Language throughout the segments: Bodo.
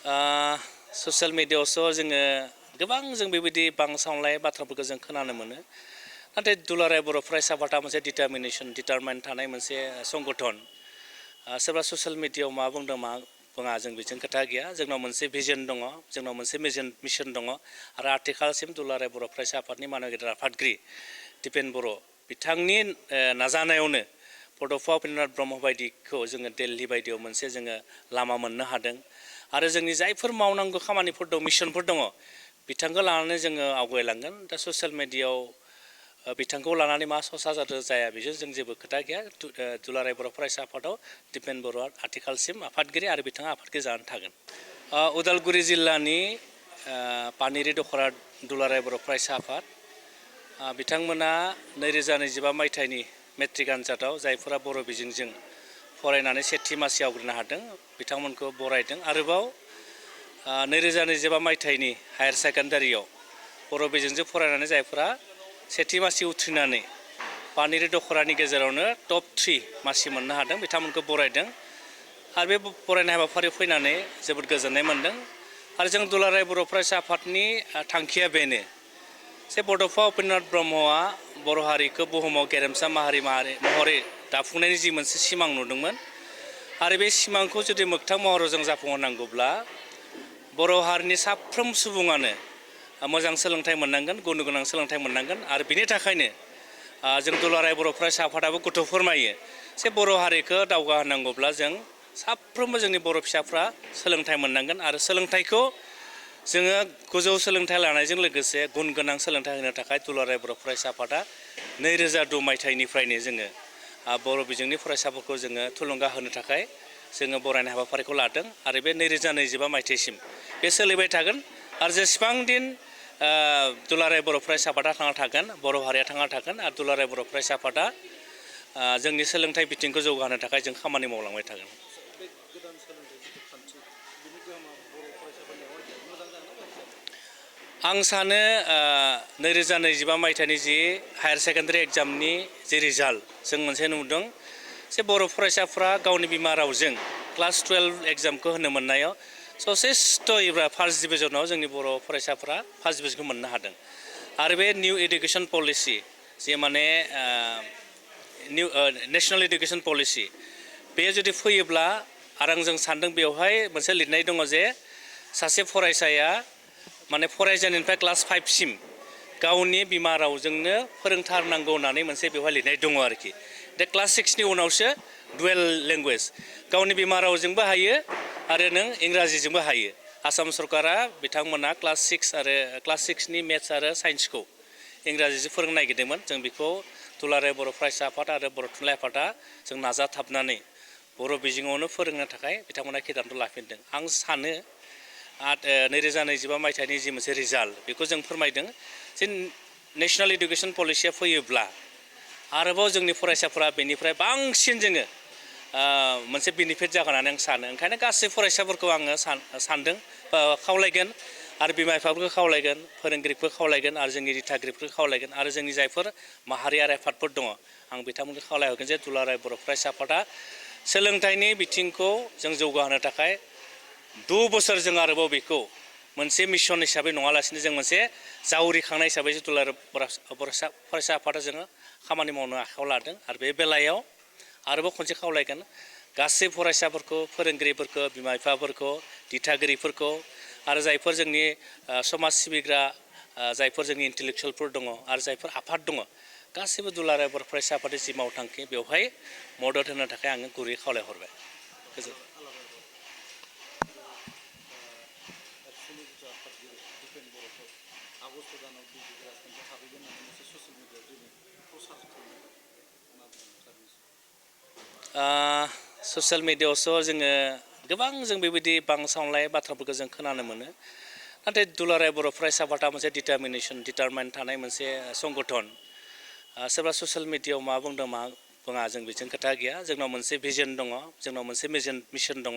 ससियेल मिडियायावसो जोङो गोबां जों बेबायदि बांसावनाय बाथ्राफोरखौ जों खोनानो मोनो। नाथाय दुलाराय बर' फरायसा आफादा मोनसे डिटारमाइन थानाय मोनसे संगठन। सोरबा ससियेल मिडियायाव मा बुंदों मा बुङा जों बेजों खोथा गैया। जोंनाव मोनसे भिजन दङ, जोंनाव मोनसे मिशन दङ आरो आथिखालसिम दुलाराय बर' फरायसा आफादनि मानव गेदेर आफादगिरि दिपेन बर' बिथांनि नाजानायावनो बड'फा उपेन्द्रनाथ ब्रह्म बायदिखौ जोङो दिल्ली बायदियाव मोनसे जोङो लामा मोननो हादों। आरो जोंनि जायफोर मावनांगौ खामानिफोर दं, मिशनफोर दङ, बिथांखौ लानानै जोङो आवगायलांगोन। दा ससियेल मिडियायाव बिथांखौ लानानै मा ससा जादों जाया बेजों जों जेबो खोथा गैया। दुलाराय बर' फरायसा आफादाव दिपेन बर'आ आथिखालसिम आफादगिरि आरो बिथाङा आफादगिरि जानानै थागोन। उदालगुरि जिल्लानि पानेरि दख'रा दुलाराय बर' फरायसा आफाद बिथांमोना 2025 मायथाइनि मेट्रिक आनजादाव जायफोरा बर' बिजोंजों फरायनानै सेथि मासि आवग्रिनो हादों बिथांमोनखौ बरायदों। आरोबाव 2025 मायथाइनि हायार सेकेन्डारियाव बर' बिजोंजों फरायनानै जायफोरा सेथि मासि उथ्रिनानै पानेरि दख'रानि गेजेरावनो टप 3 मासि मोननो हादों बिथांमोनखौ बरायदों। आरो बे बरायनाय हाबाफारियाव फैनानै जोबोद गोजोननाय मोन्दों। आरो जों दुलाराय बर' फरायसा आफादनि थांखिया बेनो जे बड'फा उपेन्द्रनाथ ब्रह्मआ बर' हारिखौ बुहुमाव गेरेमसा माहारि महरै दाफुंनायनि जि मोनसे सिमां नुदोंमोन आरो बे सिमांखौ जुदि मोगथां महराव जों जाफुंहोनांगौब्ला बर' हारिनि साफ्रोम सुबुङानो मोजां सोलोंथाइ मोननांगोन, गुन गोनां सोलोंथाइ मोननांगोन। आरो बिनि थाखायनो जों दुलाराय बर' फरायसा आफादाबो गथ' फोरमायो जे बर' हारिखौ दावगाहोनांगौब्ला जों साफ्रोमबो जोंनि बर' फिसाफ्रा सोलोंथाइ मोननांगोन। आरो सोलोंथाइखौ जोङो गोजौ सोलोंथाइ लानायजों लोगोसे गुन गोनां सोलोंथाइ होनो थाखाय दुलाराय बर' फरायसा आफादा 2002 मायथाइनिफ्रायनो जोङो बर' बिजोंनि फरायसाफोरखौ जोङो थुलुंगा होनो थाखाय जोङो बरायनाय हाबाफारिखौ लादों। आरो बे 2025 मायथाइसिम बे सोलिबाय थागोन। आरो जेसेबां दिन दुलाराय बर' फरायसा आफादा थांना थागोन, बर' हारिया थांना थागोन आरो दुलाराय बर' फरायसा आफादा जोंनि सोलोंथाइ बिथिंखौ जौगाहोनो थाखाय जों खामानि मावलांबाय थागोन। बे गोदान सोलोंथाइ जिथु खान्थि बिनि गोहोमा बर' फरायसाफोरनि मोजां जागोन ना गाज्रि जागोन? आं सानो 2025 मायथाइनि जि हायार सेकेन्डारि एग्जामनि जि रिजाल्ट जों मोनसे नुदों जे बर' फरायसाफ्रा गावनि बिमा रावजों क्लास 12 एग्जामखौ होनो मोननायाव जथेस्थ'यैब्ला फार्स्ट डिभिजनाव जोंनि बर' फरायसाफ्रा फार्स्ट डिभिजनखौ मोननो हादों। आरो बे निउ एडुकेसन पलिसि जे माने नेसनेल एडुकेसन पलिसि बे जुदि फैयोब्ला आरो जों सान्दों बेवहाय मोनसे लिरनाय दङ जे सासे फरायसाया माने फरायजेननायनिफ्राय क्लास 5 सिम गावनि बिमा रावजोंनो फोरोंथारनांगौ होननानै मोनसे बेवहाय लिरनाय दङ आरोखि। दा क्लास 6नि उनावसो डुवेल लेंगुवेज गावनि बिमा रावजोंबो हायो आरो नों इंराजिजोंबो हायो। आसाम सरकारा बिथांमोना क्लास 6नि मेथ्स आरो साइन्सखौ इंराजिजों फोरोंनो नागिरदोंमोन। जों बेखौ दुलाराय बर' फरायसा आफाद आरो बर' थुनलाइ आफादा जों नाजाथाबनानै बर' बिजोङावनो फोरोंनो थाखाय बिथांमोना खिदानथ' लाफिनदों। आं सानो 2025 मायथाइनि जि मोनसे रिजाल्ट बेखौ जों फोरमायदों जे नेसनेल एडुकेसन पलिसिया फैयोब्ला आरोबाव जोंनि फरायसाफोरा बेनिफ्राय बांसिन जोङो मोनसे बेनिफिट जागोन होननानै आं सानो। ओंखायनो गासै फरायसाफोरखौ आङो सानदों खावलायगोन आरो बिमा बिफाफोरखौ खावलायगोन, फोरोंगिरिफोरखौ खावलायगोन आरो जोंनि दिथागिरिफोरखौ खावलायगोन आरो जोंनि जायफोर माहारियारि आफादफोर दङ आं बिथांमोनखौ खावलायहरगोन जे दुलाराय बर' फरायसा आफादा सोलोंथाइनि बिथिंखौ जों जौगाहोनो थाखाय 2 बोसोर जों आरोबाव बेखौ मोनसे मिशन हिसाबै नङालासिनो जों मोनसे जावरिखांनाय हिसाबै दुलाराय फरायसा आफादा जोङो खामानि मावनो आखायाव लादों। आरो बे बेलायाव आरोबाव खनसे खावलायगोन गासै फरायसाफोरखौ, फोरोंगिरिफोरखौ, बिमा बिफाफोरखौ, दिथागिरिफोरखौ आरो जायफोर जोंनि समाज सिबिग्रा जायफोर जोंनि इन्टेलेक्सुवेलफोर दङ आरो जायफोर आफाद दङ गासैबो दुलाराय बर' फरायसा आफादनि जि मावथांखि बेवहाय मदद होनो थाखाय आङो गुरै खावलायहरबाय। गोजोन्थों। एबसुनि जिथु आफादगिरि दिपेन बर'खौ आगस्ट दानाव बिजि राजखान्थियाव हाबैगोन होननानै मोनसे ससियेल मिडियायाव दिनै प्रसार खालामनाय मा बुंनो सारनिसिम? ससियेल मिडियायावसो जोङो गोबां जों बेबायदि बांसावनाय बाथ्राफोरखौ जों खोनानो मोनो। नाथाय दुलाराय बर' फरायसा आफादा मोनसे डिटारमाइन थानाय मोनसे संगठन। सोरबा ससियेल मिडियायाव मा बुंदों मा बुङा जों बेजों खोथा गैया। जोंनाव मोनसे भिजन दङ, जोंनाव मोनसे मिशन दङ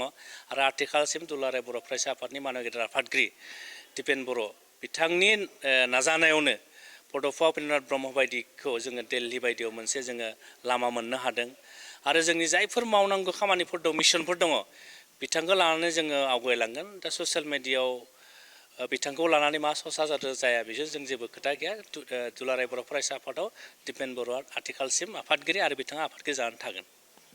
आरो आथिखालसिम दुलाराय बर' फरायसा आफादनि मानव गेदेर आफादगिरि दिपेन बर' बिथांनि नाजानायावनो बड'फा उपेन्द्रनाथ ब्रह्म बायदिखौ जोङो दिल्ली बायदियाव मोनसे जोङो लामा मोननो हादों। आरो जोंनि जायफोर मावनांगौ खामानिफोर दं, मिशनफोर दङ, बिथांखौ लानानै जोङो आवगायलांगोन। दा ससियेल मिडियायाव बिथांखौ लानानै मा ससा जादों जाया बेजों जों जेबो खोथा गैया। दुलाराय बर' फरायसा आफादाव दिपेन बर'आ आथिखालसिम आफादगिरि आरो बिथाङा आफादगिरि जानानै थागोन।